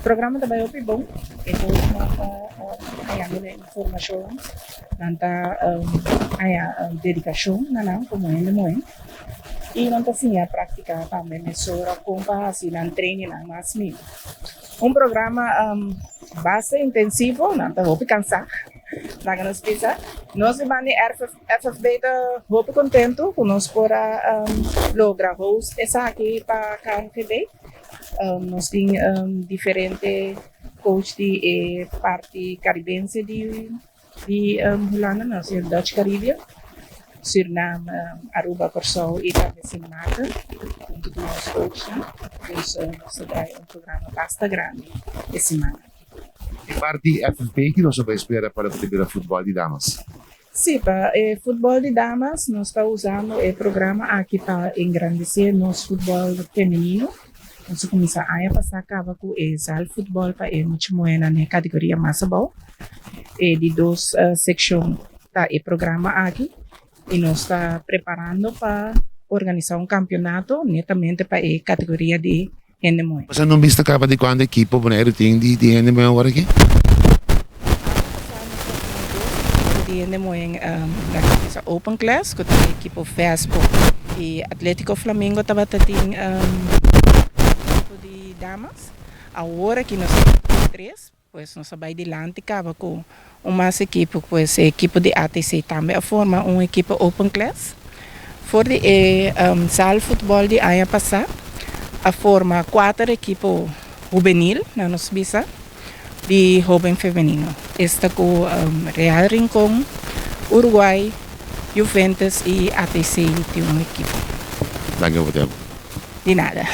Programa ta bai hopi bon. E coachnan ta hayando nan informacion, nan ta haya dedicacion na nan como hende muhe y nan ta siña practica tambe mesora con pa haci nan trainingnan mas mihó. Un programa basta intensivo, nan ta hopi cansa, laga nos bisa. Nos di banda di FFB ta hopi contento cu nos por a logra host esaki pa KNVB. Nos tin diferente coach di e parti Caribense di di Hulanda, nos tin Dutch Caribbean, Suriname, Aruba, Kòrsou i tambe Sint Maarten huntu ku nos coachnan. Dus nos ta trae un programa basta grandi e siman aki. E parti FFB ki nos a bai spera pa loke ta bira futbòl di damas? Sí, pa e futbòl di damas nos ta usando e programa aki pa engrandesé nos futbòl femenino. Nos a kuminsá aña pasá kaba ku e zaalfutbòl pa e mucha muhénan den e kategoria mas abou. E di dos sekshon ta e programa aki i nos ta preparando pa organisá un kampionato netamente pa e kategoria di hende muhé. Boso no bista kaba di kuantu ekipo Boneiru tin di di hende muhé awor aki? Aña pasá nos a tin dos ekipo di hende muhé na Camisa Open Class ku ta e ekipo Vespo i Atletico Flamingo tabata tin ekipo di damas. Awor aki nos tin tres. Pues nos a bai dilanti caba cu un mas ekipo, pues e ekipo di ATC tambe a forma un ekipo open class. For di e zaalvoetbal di aña pasa a forma cuater ekipo hubenil, na nos bisa, di hoben femenino. Esta cu Real Rincon, Uruguay, Juventus y ATC tin un ekipo. Danki pa bo tempo. Di nada.